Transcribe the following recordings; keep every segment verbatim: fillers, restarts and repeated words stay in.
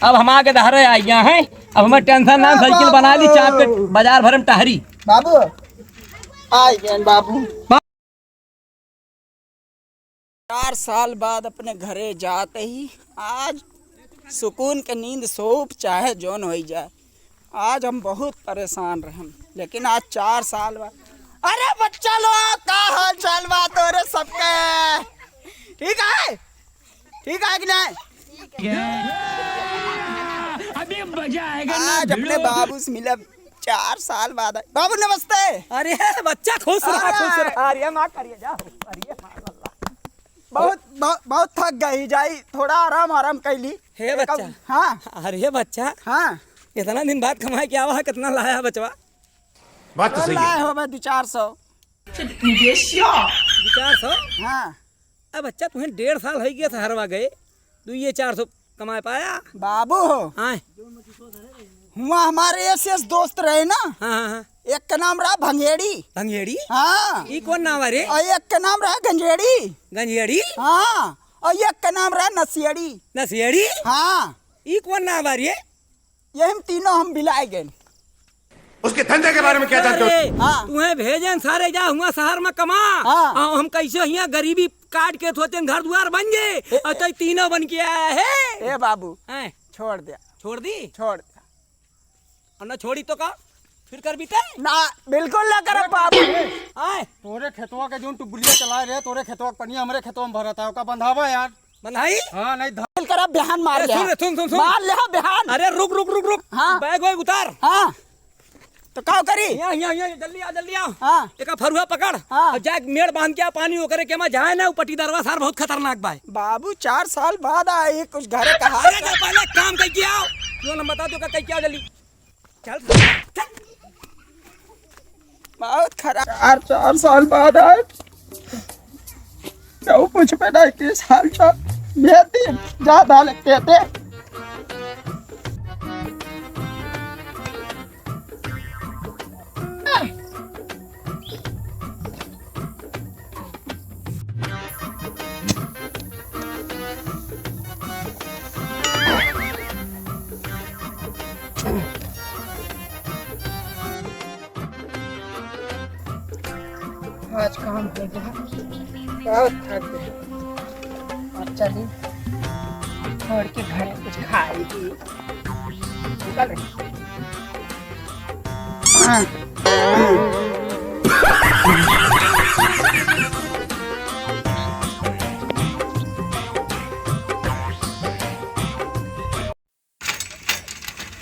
अब हम आगे दहरे आ गया है, अब हमें टेंशन ना, साइकिल बना ली, चाप के बाजार भरम टहरी। बाबू, आ गए बाबू। चार साल बाद अपने घरे जात ही आज सुकून के नींद सोप, चाहे जौन होई जाए। आज हम बहुत परेशान रहन, लेकिन आज चार साल बाद, अरे बच्चा लोग, का हाल चाल बा तोरे सबके? ठीक है, ठीक है कि नहीं? अभी मजा आएगा ना आज अपने भिड़ो। बाबू से मिलब, चार साल बाद आए। बाबू नमस्ते। अरे बच्चा खुश रहा, अरे। खुश रहा। अरे माँ करिए जा। अरे माँ अल्लाह। बहुत, बहुत, बहुत थक गई जाई, थोड़ा आराम, आराम कैली। हे एक बच्चा। अब, हाँ। अरे बच्चा। हाँ। इतना दिन बाद कमाए के आवा है, कितना लाया बचवा? बात तो सही है। लाए हो भाई दो चार सौ। दो चार सौ? हाँ। अब बच्चा, तुम्हें डेढ़ साल हो गया था हरवा गए, दो ये चार सौ कमाए पाया? बाबू हो। हाँ। हुआ हमारे ऐसे ऐसे दोस्त रहे ना। हाँ, हाँ, हाँ। एक का नाम रहा भंगेड़ी। भंगेड़ी? हाँ। ई कौन नाम है रे? और एक का नाम रहा गंजेड़ी। गंजेड़ी? हाँ। और एक का नाम रहा नसियड़ी। नसियड़ी? हाँ। ई कौन नाम है रे? यही में तीनों हम बिलाए गए। उसके धंधे के बारे में क्या जानते हो? अरे, हाँ। तुम्हें भेजन सारे जा हुआ शहर में कमा। हाँ। और हम कैसे हियाँ गरीबी काट के सोचेन घर दुआर बन जे। ए, और तो तीनों बन के आया है। ए बाबू, हैं? छोड़ दे। छोड़ दी? छोड़ दे। और ना छोड़ी तो का? फिर कर बीते? ना, बिल्कुल ना करब बाबू। हैं? तोरे खेतवा के जोन टुबुलिया चलाए रहे, तोरे खेतवा के पनिया हमरे खेतवा में भरत है, ओका बंधावा यार। बंधाई? हाँ, नहीं ध- चल कर अब बिहान मार अरे ले। सुन रे, सुन, सुन, सुन। मार ले बिहान। अरे रुक, रुक, रुक, रुक। हाँ। बैग वैग उतार। हाँ। तो का करी? यहाँ, यहाँ, यहाँ, जल्दी आ, जल्दी आ। हाँ। एका फरुआ पकड़। हाँ। और जा मेड़ बांध के आ, पानी ओकरे के मा जाए ना, उ पट्टीदारवा सार बहुत खतरनाक बा। बाबू, चार साल बाद आए, कुछ घरे का हाल अरे जा पहले काम कइके आओ। जो हम बता दो का कइके आओ जल्दी। चल, चल। बहुत खराब। चार, चार साल बाद आए। केहू पूछबे नहीं कि साल चार। बेटी, ज्यादा लगते थे। आज काम हो गया, बहुत थक गए। अब चली, छोड़ के घर कुछ खाई। चल।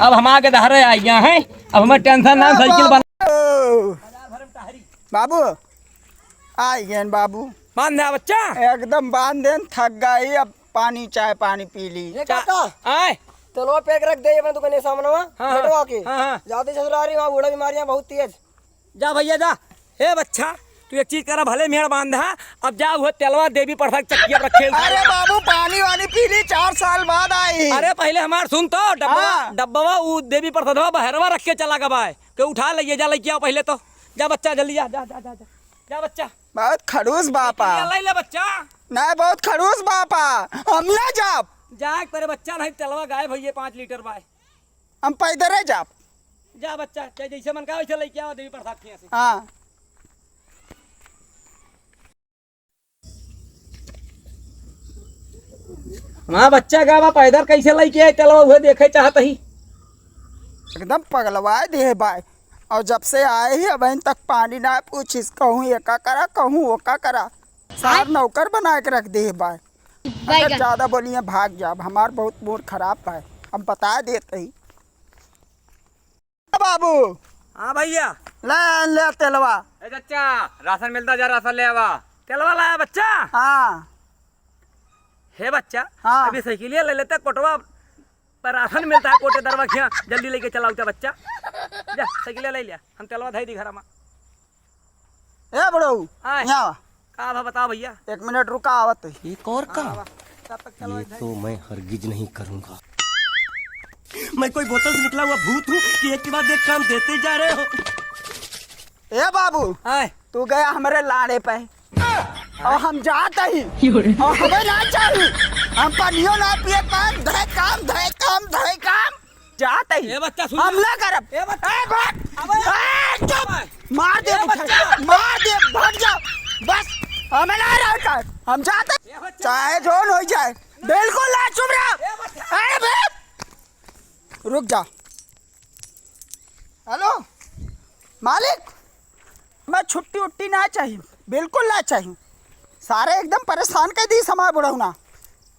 अब हम आगे दहरे आ गया है, अब हमें टेंशन ना, साइकिल बना। बाबू, आ गए बाबू। बांध दे बच्चा। एकदम बांध देन, थक गई, अब पानी चाहे पानी पी ली। ये चा-, काका, आए। तेलवा पैक रख दे, ये अपने दुकान के सामने वहाँ, हाँ, हाँ, बैठवा के। हाँ, हाँ। जाते ससुरारी, वहाँ बूढ़ा बीमारियाँ बहुत तेज। जा भैया जा। हे बच्चा, तू एक चीज करा, भले मेड़ बांधा, अब जा हुआ तेलवा देवी प्रसाद चक्किया पर रखे। अरे बाबू, पानी वानी पी ली, चार साल बाद आई। अरे पहले हमार सुन तो, डब्बवा, हाँ। डब्बवा उ देवी प्रसादवा बहरवा रख के चला गवा है, के उठा ले, जा लेके आओ पहले तो। जा बच्चा, जल्दी जा, जा, जा, जा, जा। जा बच्चा। बहुत खड़ूस बापा। ये ले ले बच्चा। नहीं, बहुत खड़ूस बापा। हम ना जाब। जा एक तेरे बच्चा नहीं, तेलवा गायब भैया पाँच लीटर बाय। हम पैदल ही जाब। जा बच्चा, चाहे जैसे मन का वैसे लेके आओ देवी प्रसाद के यहाँ से। हाँ। हमारा बच्चा का बा पैदल कैसे लेके आए, चलो उहे देखे चाहत ही। एकदम पगलवाए दिहे बाय। और जब से आए ही अबहिन तक पानी ना पूछिस, कहूँ एका करा, कहूँ ओका करा। सार नौकर बना के रख दिहे बाय। अगर ज्यादा बोलिए भाग जाब, हमार बहुत मूड खराब बाय, हम बता देत ही। बाबू। हाँ भैया। ले आन ले तेलवा। ए चच्चा, राशन मिलता जा, राशन ले आवा। तेलवा लाया बच्चा? हाँ। हे बच्चा, हाँ। अभी साइकिलिया ले लेते, कोटवा पर राशन मिलता है, कोटे दरवा खिया, जल्दी लेके चला उठा बच्चा। जा, साइकिलिया ले लिया, हम तेलवा धई दी घर में। ए बुढ़ऊ, आए। यहाँ आवा। का भा बताओ भैया? एक मिनट रुका, आवत ही। एक और का? हाँ, वाह। तब तक चलो ये इधर। तो मैं हरगिज नहीं करूंगा। मैं कोई बोतल से निकला हुआ भूत हूँ कि एक के बाद एक काम देते जा रहे हो? ए बाबू, आए। तू गया हमरे लाड़े पे। और हम जात ही। और हमें ना चाहिए। हम पनियो ना पिए पान, धय काम, धय काम, धय काम। जात ही। ए बच्चा, सुन हम ले। ना करब। ए बच्चा। ए, भाग। अबे। ए, चुप। अबे। मार दे, ए बच्चा। मार दे, भाग जा। बस, हमें ना रहा कर। हम जाते। ए बच्चा। चाहे जोन हो जाए। बिल्कुल ना, चुप रहा। ए बच्चा। अरे बे। रुक जा। हेलो, मालिक, मैं छुट्टी उट्टी ना चाहिए, बिल्कुल ना चाहिए। सारे एकदम परेशान कर दी समाज बुढ़ौना,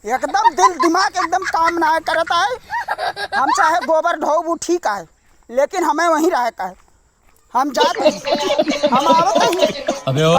एकदम दिल दिमाग एकदम काम ना करता है। हम चाहे गोबर ढोबू ठीक है, लेकिन हमें वहीं रहे का है। हम जाते हैं, हम आवत हैं। अबे ओ